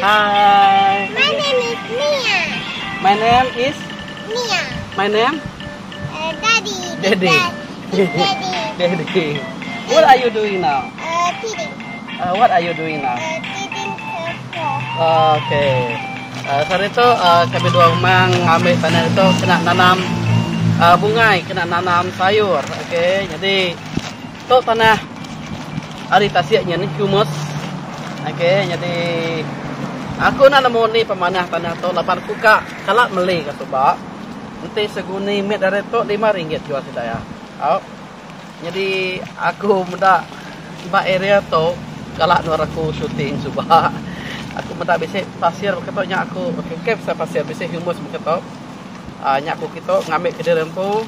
Hi. My name is Mia. My name is Mia. My name? Uh, Daddy. Daddy. Daddy. Daddy. What are you doing now? Uh, feeding. Uh, what are you doing now? Uh, feeding the Okay. Uh, sehari tu uh, kami dua umang ngambi tanah itu kena nanam uh, bungai, kena nanam sayur. Okay, jadi tu tanah ari tasik nya ni humus. Okay, jadi aku enda nemu ni pemanah tanah tu laban aku ka kala meli ka suba. Enti seguni mit ari tu lima ringgit jual sida iya. Au. Nyadi aku meda ba area tu kala endur aku shooting suba. Aku meda bisi pasir baka tu nya aku okay okay pasal pasir bisi humus baka tu. Aaa nya aku kitu ngambi kediri empu.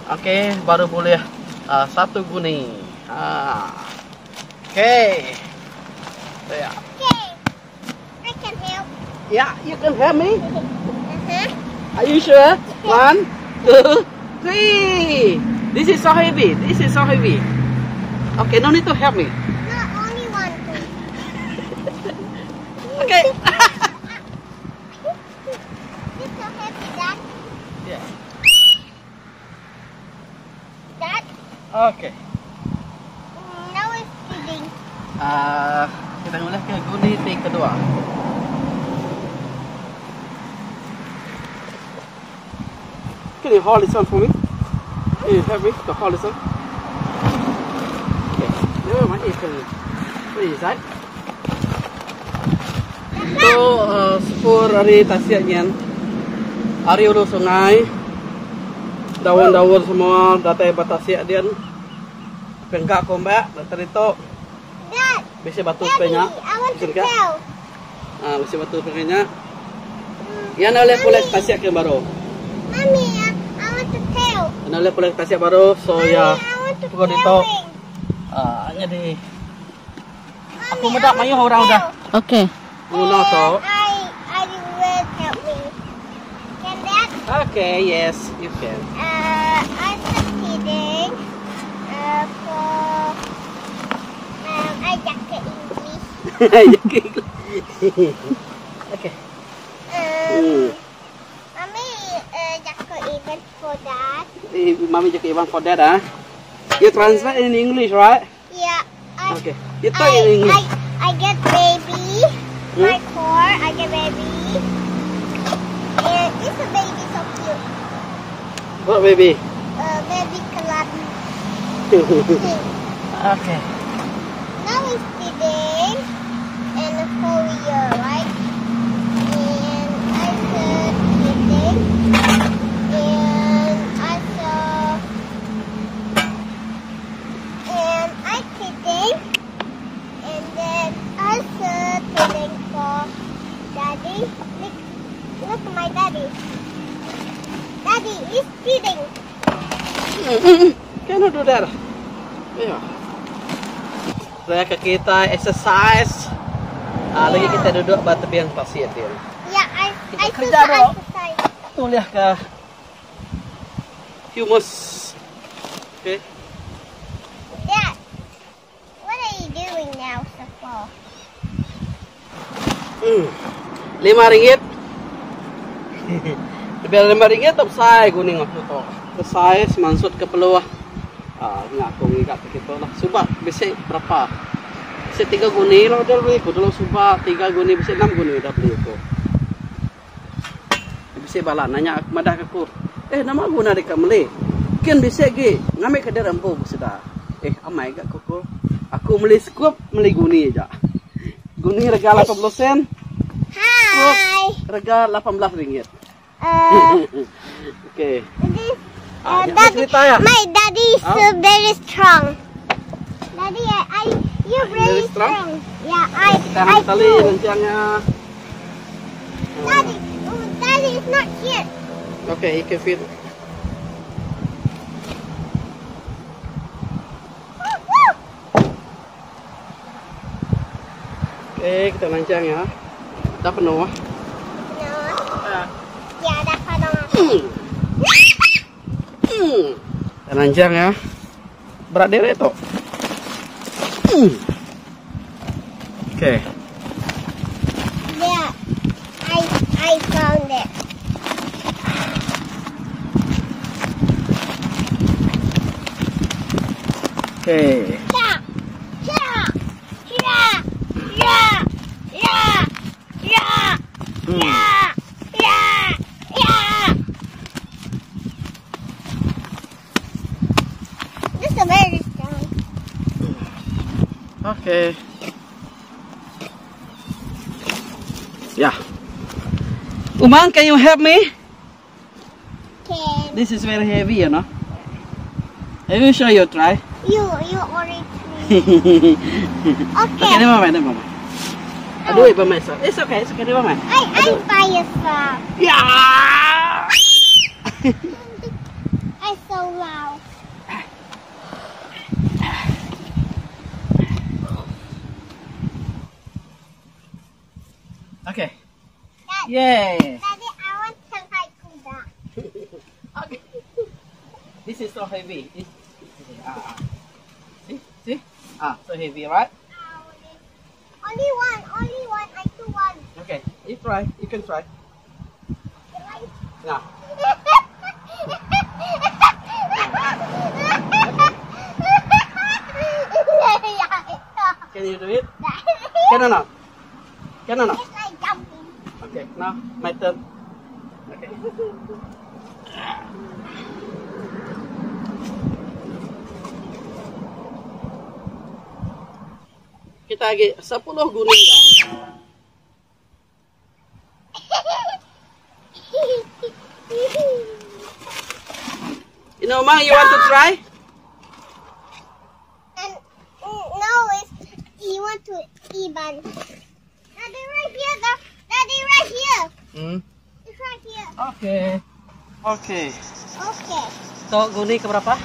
Okay baru bulih aaa satu guni. Haa. Okay. Ya. Okay. I can help. Yeah, you can help me. Uh-huh. Are you sure? One, two, three. This is so heavy. This is so heavy. Okay, no need to help me. No, only one, two. Okay. It's so heavy, Dad. Yeah. Dad? Okay. Now it's feeding. Uh, kita ngulih ke guni ti kedua. Can you hold this one for me? Can you help me to hold this one? Okay. Never mind, you can put it inside. Tu uh, sepur ari tasik nyin. Ari ulu sungai. Daun-daun semua datai ba tasik dian. Pengka ko emba datai ditu. Bisi batu Daddy, nya. I want to tell. Ah, bisi batu sungai nya. Iya enda ulih pulai ke tasik ke baru. Mami, I want to tell. Enda ulih pulai ke tasik baru so iya pukul ditu. Ah, nyadi aku meda mayuh orang udah. Okey. Nguna tu. I I will help me. Can that? Okay, yes, you can. Uh, I'm succeeding. Uh, for um, I jacket English. Jacket English. Okay. Um, Hmm. Mami, uh, jacket even for that. Eh, Mami jacket even for that, ah. You translate in English, right? Yeah. I, Okay. You talk I, in English. I, I get baby. Hmm? My core, I get baby. And it's a baby so cute. What baby? Baby club. Okay. Now it's today and the whole year, right? And I said today and I saw and I today and then I said today for daddy. Look, look my daddy. Daddy is feeding. Cannot do that. Yeah. Saya ke kita exercise. Ah, lagi kita duduk ba tebing pasir dia. Yeah, I Kita I kerja suka dulu. exercise. Tulih ke humus. Okay. Dad, what are you doing now so far? Hmm. Lima ringgit. Lebih lima ringgit tu besai guning aku tu. Besai semansut ke peluh. Ah, nya aku ngiga ke kitu lah. Suba bisi berapa? Bisi tiga guni lah udah beli aku dulu suba tiga guni bisi enam guni udah beli aku. Bisi bala nanya madah ke aku. Eh nama guna deka meli. Kin bisi agi ngambi ke diri empu ku sida. Eh amai ga ku ku. Aku meli sekup meli guni aja. Guni rega 80 sen. Sekup rega 18 ringgit. Uh, okay. This, Ah, uh, nya daddy, cerita ya. my daddy is Ah. so very strong. Daddy, I, I you very Very strong? strong. Yeah, I, Kita I ambil tali too. rencangnya. Daddy, oh, daddy is not here. Okay, he can fit. Okay, kita lancang ya. Dah penuh. Penuh. Ah. Ya, dah penuh. Hmm. Kita lancang ya. Berat derek tu. Okay. I found it. Okay. This is very strong. Okay. Yeah. Umang, can you help me? Can. This is very heavy, you know. Are you sure you try? You you already try. Okay. Okay, never mind, never mind. I do it by myself. It's okay, it's okay, never mind. I I by yourself. Yeah. I so loud. Okay. Dad, Yay. Daddy, I want some high kuda. Okay. This is so heavy. It's, ah. See? See? Ah, so heavy, right? Only one, only one. I do one. Okay. You try. You can try. Nah. Can you do it? Can or not? Can or not? It's like jumping. Okay, now my turn. Okay. Kita agi sepuluh guning da. You know, Mang, you want to try? And no, it's you want to Iban. Daddy, right here, the, Daddy, right here. It's right here. Okay. Okay. Okay. So, guni ke berapa?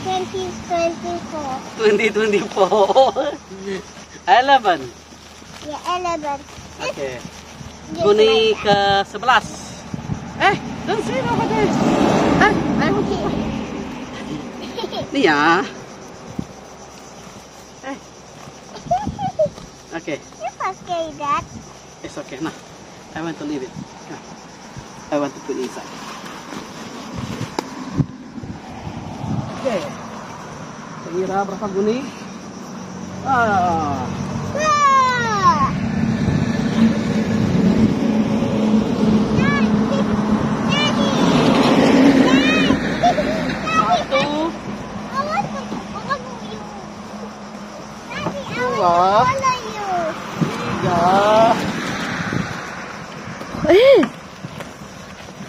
2024. 2024. 11. Yeah, 11. Okay. This Guni one. ke 11. Eh, don't say it over there. Eh, I want to. Ni ya. Eh, okay. It's okay, Dad. It's okay. Nah, I want to leave it. Nah, I want to put it inside. Okay. Kira berapa guni? Ah. Wah. Daddy, Daddy, Daddy, Satu, I want to follow you. Daddy, I want Dua. to follow you. tiga, Eh.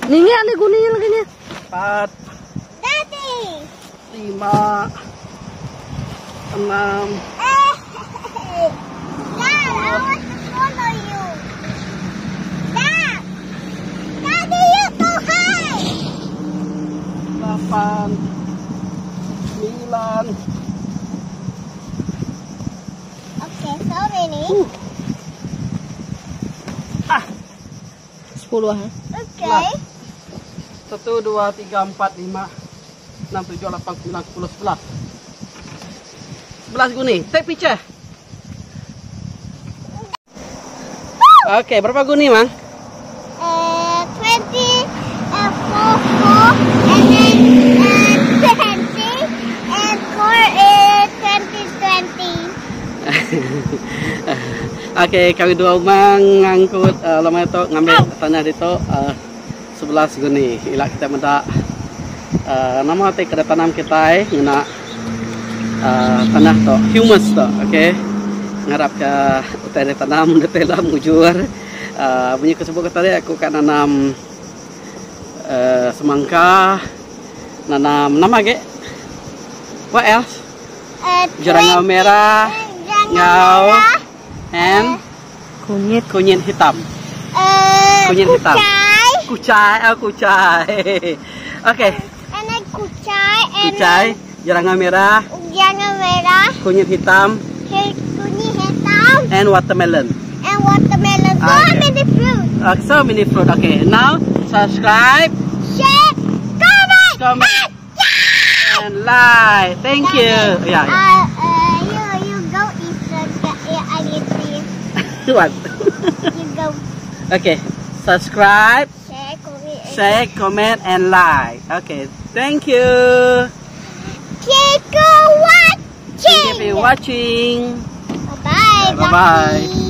Ninga ni guni lagi ni. empat, Daddy. lima, enam, Eh, Dad, I want to follow you. Dad, Daddy, you so high. delapan, sembilan, Okay, so many. ah, 10 ha. Okay. satu, dua, tiga, empat, lima, enam, tujuh, lapan, sembilan, sepuluh, sebelas. Sebelas guni. Take picture. Okay, berapa guni, Mang? 20, 4, 4, and then 20, and 4 is 20, 20. Okay, kami dua umang ngangkut lama itu ngambil tanah itu 11 guni. Ila kita meda nama ti kada tanam kita ngena tanah tu humus tu. Okay. Ngarap ke utai da tanam da dalam mujur. Bunyi ke sebut tadi aku kat nanam semangka, nanam nama ge? What else? Jerangau merah, Jerangau ngau, merah. and Kunyit. kunyit hitam. Kunyit hitam. Kucai. Kucai, oh kucai. Okay. And then kucai. And Kucai, jerangau merah, Jerangau merah. kunyit hitam, Kunyit hitam. and watermelon. And watermelon. So Okay. many fruit. So many fruit. Okay, now subscribe, Share, comment, comment, and and like. Thank you. Yeah. You go eat the, yeah, I need to. What? Okay, subscribe, Share, comment, and share, comment and like. Okay, thank you. Thank you for watching. Thank you for watching. Bye-bye. Bye-bye.